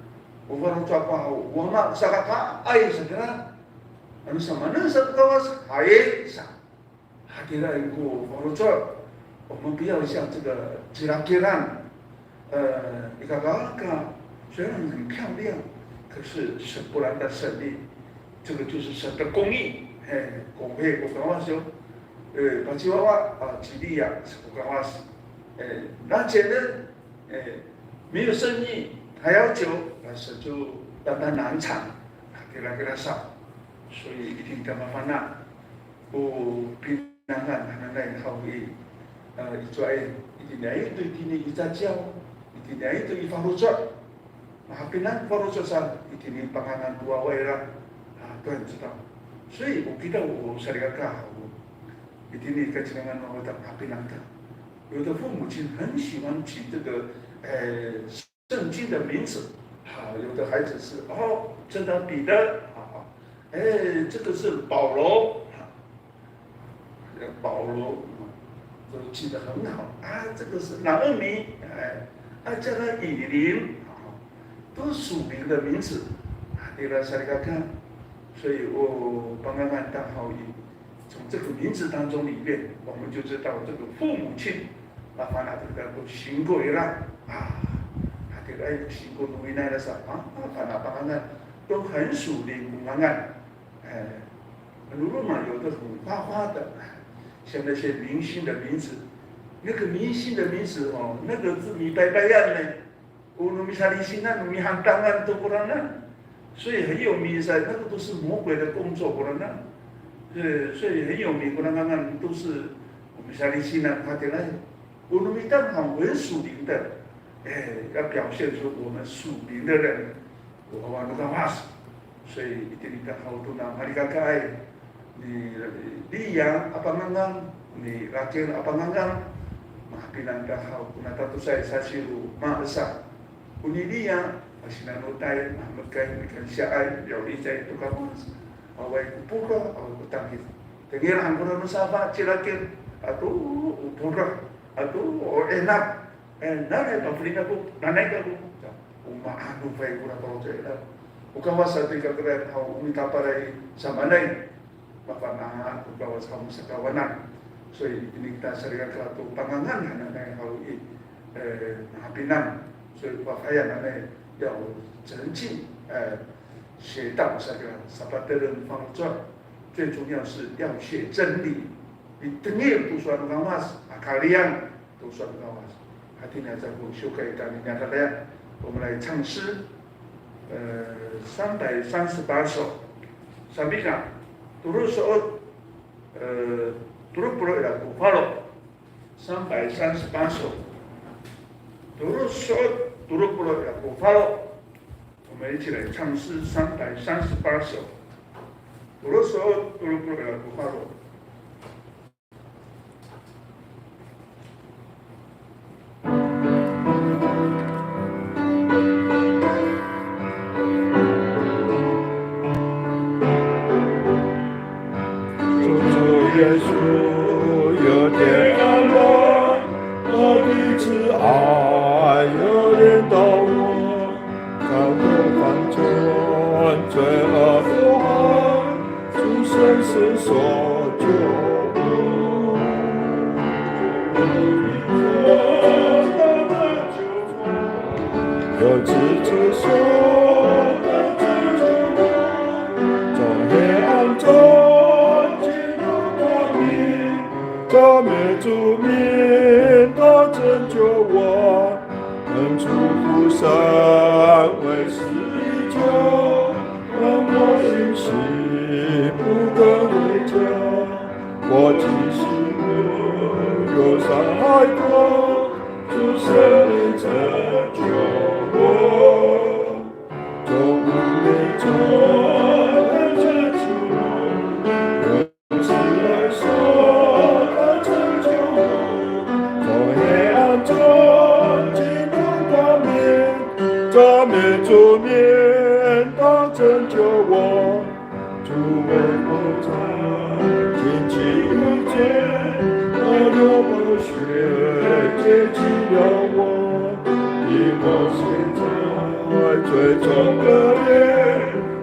O faloco' ako haw, o wama sakakaay sa kira. Ano samaanay sa ko Kawas, hay sa. Hatira ko faloco', 我们不要像这个 cilakilang, 呃，一个 kaka, 虽然很漂亮，可是是不然的神力，这个就是神的公义。嘿，公义，我刚刚说，呃，把吉娃娃啊，吉利亚，我刚刚说，呃，那简单，呃，没有生育，还要求，那神就让他难产，给他给他少，所以一定要慢慢那。 O pinangan hananay haw i, a, i cowaay, itiniay to itini i caciyaw, itiniay to i faloco'. Mahapinang faloco' sa, itini pangangan to wawa ira. A, 不然知道。所以我给到我 salikaka，我一定 kacilanga no 我的 hapinang 的。有的父母亲很喜欢举这个，呃，圣经的名字，啊，有的孩子是，哦，圣经彼得，啊，哎，这个是保罗，啊，保罗，啊，都记得很好啊，这个是拿俄米，哎，啊，这个以琳，啊，都是属灵的名字，啊，对了，salikaka，所以我 pangangan 当好意。 从这个名字当中里面，我们就知道这个父母亲，啊，mafana' to kita to singko ira, a, hatiraay singko no inay ira sa, a, mafana' pangangan, 都很属灵 ko ngangan. 哎，如果嘛，有的很花花的，像那些明星的名字，那个明星的名字哦，那个字 mipaypayan 呢， O no misalisinan, no mihantangan to koranan. 所以很有名 sa, 那个都是魔鬼的工作 koranan. 对，所以很有名 koranan 都是 o misalisinan hatiraay. O no mita 很属灵的，哎，要表现出我们属灵的人。O awa no Kawas. 所以一定 kita haw to na malikakaay. Ni Liya a pangangan, ni Rakil a pangangan, mahapinang ta haw kona tatosay sasiroma esa. O ni Liya, pasinanotay, mahemekay, mikansiyaay, 表里在 to Kawas. Awaay ko poda, awaay ko tangis. Tengil han kora no safa ci Rakil, ato o poda, ato o enap. E, nanay pafeli kako, nanay kako. O maan no fay kora paloco' ira. O Kawas sato i kakerayan haw, o mitapalay samaanay. Mafana' ko Kawas haw misakawanan. 所以 ini kita salikaka to pangangan hananay haw i, e, mahapinang. 所以 fafahiyan hananay 要沉浸, e, 学到 sa kira, sapateren faloco'. 最重要是要学真理。Mitengil to sowal no Kawas, a, kaliyang to sowal no Kawas. Hatini aca ko syoka i tangasa kalayan, 我们来唱诗，呃，三百三十八首。Sami ka, tolo so'ot, 呃，tolo polo' ira ko falo. 三百三十八首。Tolo so'ot, tolo polo' ira ko falo. 我们一起来唱诗三百三十八首。Tolo so'ot, tolo polo' ira ko falo. 主耶稣，有点爱我，你的慈爱又领导我，看我犯错，罪恶不安， 主神是所救我。有慈悲手的拯救我，从黑暗中进入光明，赞美主名的拯救我，能祝福上为施救。 让我因信不敢回家，我的心有伤害过，主神灵拯救我，从污泥中拯救我。 慈爱手的拯救我，从黑暗中进入光明，赞美主名的拯救我。主为我在荆棘遇见，那流宝血洁净了我，引我现在最终的夜，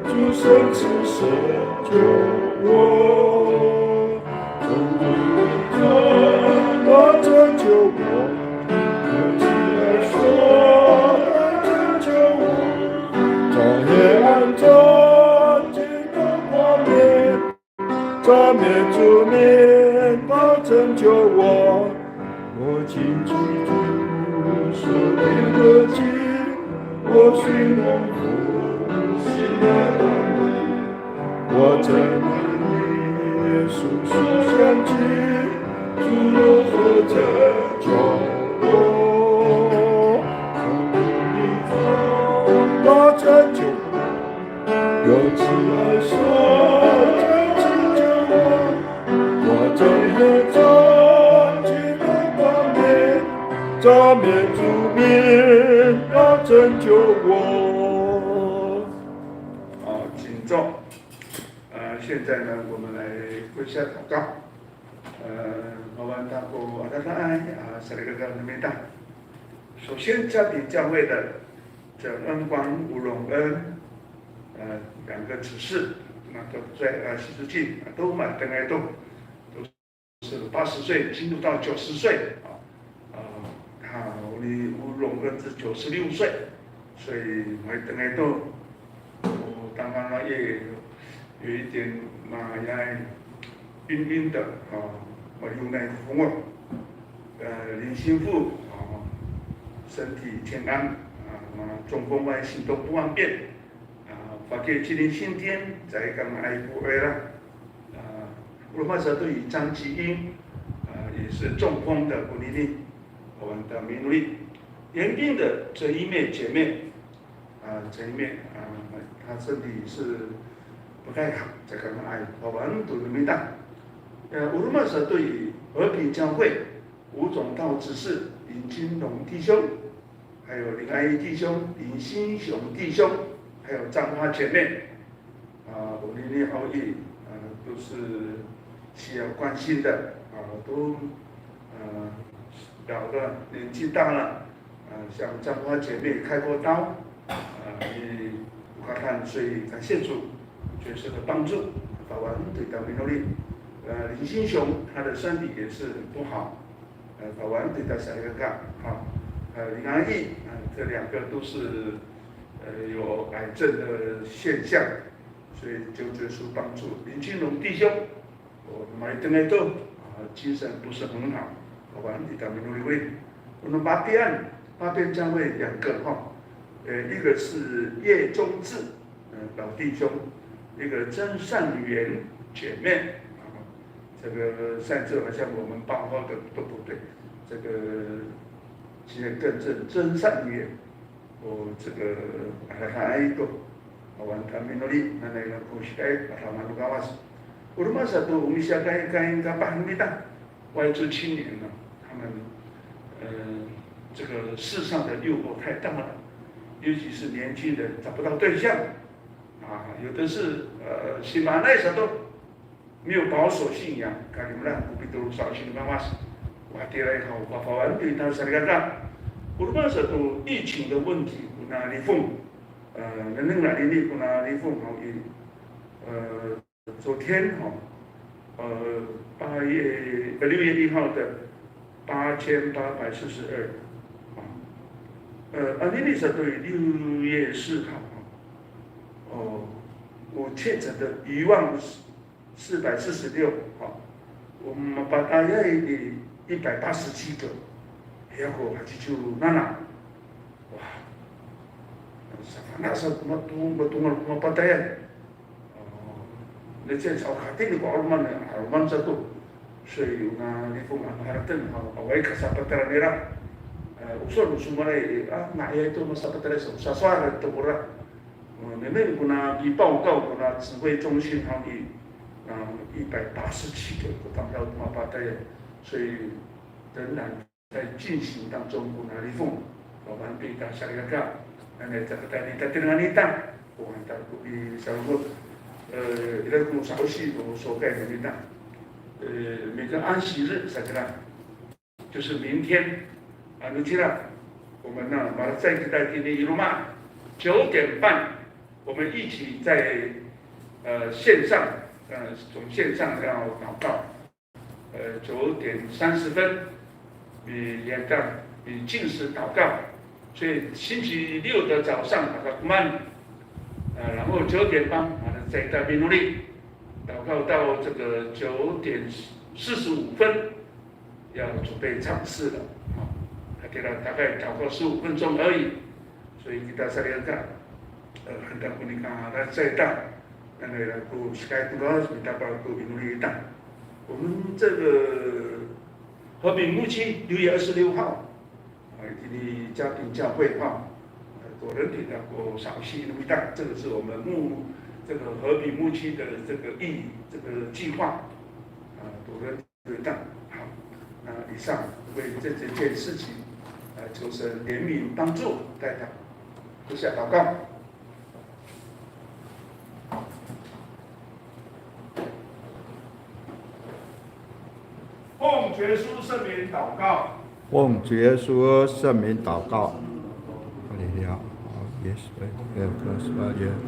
主神是拯救我。 从地狱中拯救我，从死蔭中拯救我，从黑暗中进入光明，赞美主名的拯救我。我敬畏主所定的旨，我虽蒙苦，心也安慰。 我在哪里诉说相聚，主如何拯救我？从地狱中拯救我，用慈爱手你的掌心的冠冕，赞美主名要拯救我。好，请坐。呃，现在呢，我们来跪下祷告。呃，Mawanta ko adadaay a salikaka no mita. 首先，嘉平教会的这恩光吴荣恩，呃，两个执事，那都在呃西斯郡，都蛮疼爱都，都是八十岁进入到九十岁啊。呃，他吴荣恩是九十六岁，所以蛮疼爱都，我当然也有一点嘛也晕晕的啊，我有那个风啊。呃，林心富啊，身体健康啊，那中风外行动不方便啊，发给吉林新店在刚爱不爱了啊，我马上都以张吉英啊，也是中风的不利力，我们的名利，严病的这一妹姐妹。 啊，陈一妹啊，她身体是不太好，在刚刚哎，我们都没到。呃，我们是对和平教会吴总道执事林金龙弟兄，还有林爱义弟兄、林新雄弟兄，还有彰化姐妹，啊，我们的好意，啊，都是需要关心的，啊，都，呃，老了，年纪大了， 呃，向彰化姐妹开过刀，呃，也不看看，所以感谢主，全神的帮助，把完对到美努力。呃，林新雄他的身体也是很不好，呃，把完对到下一个干，哈，还有林安义，啊，这两个都是呃有癌症的现象，所以求主耶稣帮助林金龙弟兄。 我们等待都啊，精神不是很好，好吧？你咱们努力努力。我们八边八边教会两个哈，呃，一个是叶中志，呃，老弟兄，一个曾善元姐妹啊，这个善字好像我们报告的都不对，这个现在更正曾善元。 O 这个 alahay to, awan kami no li, nanay no ko sikay, pasaman no Kawas. O roma sato o misiyakaykayen kapah no mita, 外族青年呢，他们呃这个世上的诱惑太大了，尤其是年轻人找不到对象啊，有的是呃 simanay sato 没有保守信仰，kalimelaan ko pitolon sa'osi no Kawas. Wa, tiraay haw, papawan to ita salikaka. O roma sato 疫情的问题，kona lifong. 呃，能能啦，ini kona lifong haw i, 呃，昨天哈，呃，八月，呃，六月一号的八千八百四十二，啊，呃，anini sato i 六月四号，哦，我确诊的一万 四百四十六，好，我们 mapatayay i 一百八十七个，还有个 hacicu nana，哇，safana' sa ko mato, mato, ko mapatayay. 哦，那这样子，哦，肯定的，我们呢，我们这个，所以呢，你讲啊，还等好，我一开始不得了啦，呃，我说我说嘛嘞，啊，那也都嘛，不得了，说说说了，都不了。 嗯，那边 kona 报告 kona 指挥中心 haw i, 啊，一百八十七个 ko tamdaw ko mapatayay，所以仍然在进行当中。Kona lifong, 我们对他下一个看，那在这个带领他听了你讲，我们在这里上路，呃，ira ko sa'osi ko sowal kita, 呃，每个安息日 sa kira 就是明天，啊，那这样，我们呢，马上再给大家今天一路嘛，九点半，我们一起在呃线上，呃，从线上要祷告，呃，九点三十分，你也这样，你禁食祷告，所以星期六的早上，马上 kuman，呃，然后九点半，马上再到 minuli，祷告到这个九点四十五分， 要准备唱诗了，啊，他给他大概祷告十五分钟而已，所以给大家一个，呃，很感恩你看啊，他再到，那个 ko sikay to 个，给大家 ko minuli 一档。我们这个和平牧区六月二十六号，啊，今天嘉平教会哈，呃，多人听到过赏析那么大，这个是我们牧这个和平牧区的这个意这个计划，啊，多人对待。好，那以上为这几件事情，呃，求神怜悯帮助带领，跪下祷告。奉主耶稣圣名祷告。奉主耶稣圣名祷告。哈利路亚。Yes, yes, yes, yes.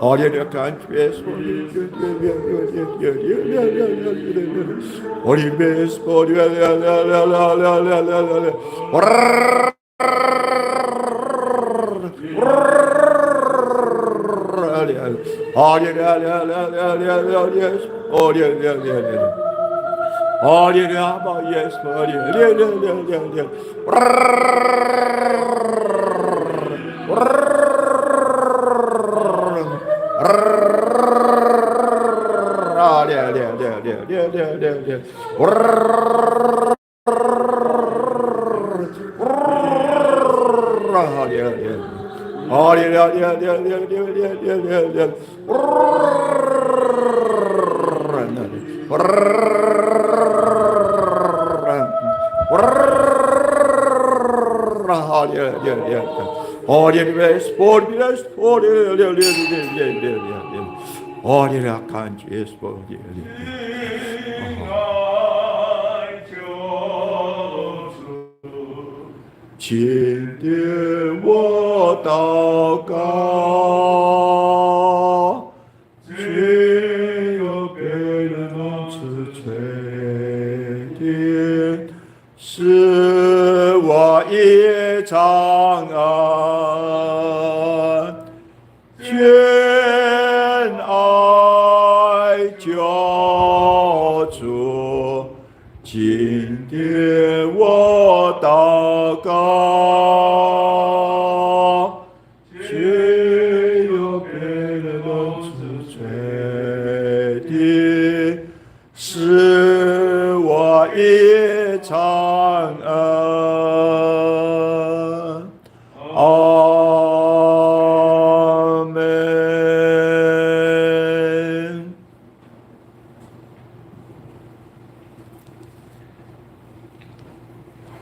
Hallelujah, kan Yesu. Hallelujah, Yesu. Hallelujah, Yesu. Hallelujah, Yesu. Hallelujah, Yesu. Hallelujah, Yesu. Hallelujah, Yesu. Hallelujah, 感谢主。请听我祷告，只有被人痛之罪定，是我一场案。 眷爱救主，请听我祷告。只有被人痛之罪定，是我一场案。 阿门。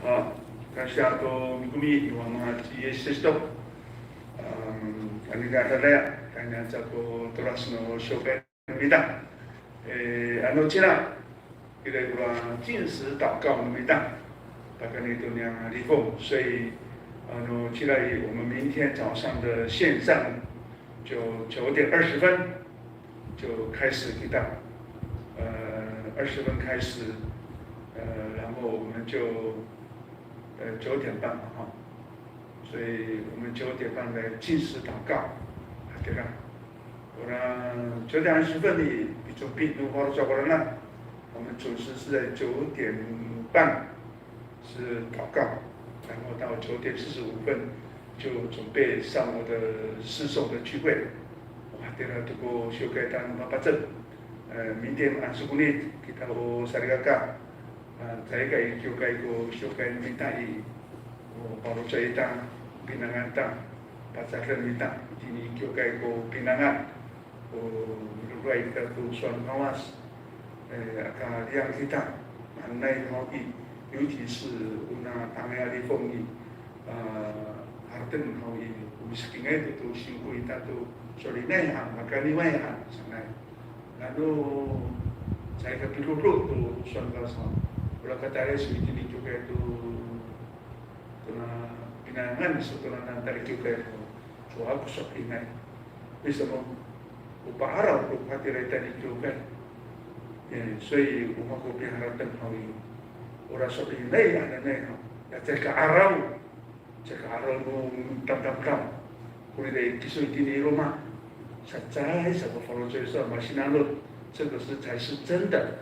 Halo, kansiya to mikomi no Wama ci Yis Kristo. Em, kanini a dadaya, kanini aca ko tolas no syoka mita. E, ano cila, ira ko ra 禁食祷告 no mita. Pakayni to niyam a lifong. 所以, ano cila i, 我们明天早上的线上就九点二十分就开始 kita, 呃，二十分开始, 呃，然后我们就, 呃，九点半嘛，哈。 所以我们九点半来禁食祷告。Hatira. 我们九点二十分 i, picopit no faloco' kora na, 我们准时是在九点半是祷告，然后到九点四十五分就准备上我的诗颂的聚会。Hatira to ko syokay tang mapacem. E, mintay a sokoni kita o salikaka. A, caay ka i kiwkay ko syokay no mita i, o faloco' ita, pinangan ta, pacaden mita itini i kiwkay ko pinangan, o miloloay kita to sowal no Kawas, e, aka liyang kita, mahaenay haw i, 尤其是 ona tangay a lifong i, a, harateng haw i, o misikingay to to singko ita to solinay han, makaniway han sanay. Nano, caay ka pido'edo to sowal no Kawas. Ora ka tayra so itini i kiwkay to, tona pinangan so tona tayra i kiwkay to, cowa ko so'elinay. 为什么? O pa'araw to hatiraay tayni i kiwkay. E, 所以 o mako piharateng haw i, ora so'elinay hananay haw, ya caay ka'araw. Caay ka'araw no tamdamdaw. Kora i kiso itini i loma'. Sa caay sa ko faloco' iso a masinanot. 这个是才是真的。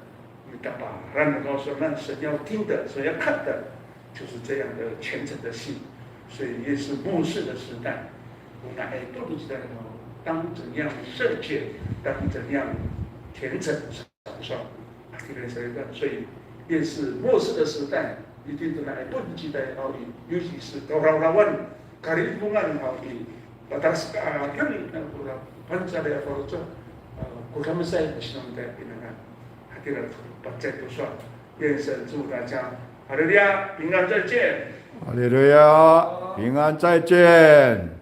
Mitaparan no Kawas, 那神要听的，神要看的，就是这样的虔诚的心。所以越是末世的时代，我们还不知道当怎样圣洁，当怎样虔诚。 所以越是末世的时代，一定都来不及的，尤其是 kawrawrawan, kalifongan, 私たち kora Pangcah a faloco', e, ko damesay a sinanotay a pinangan. Hatira to, pacay to sowal. 愿神祝大家，哈利路亚，平安再见。哈利路亚，平安再见。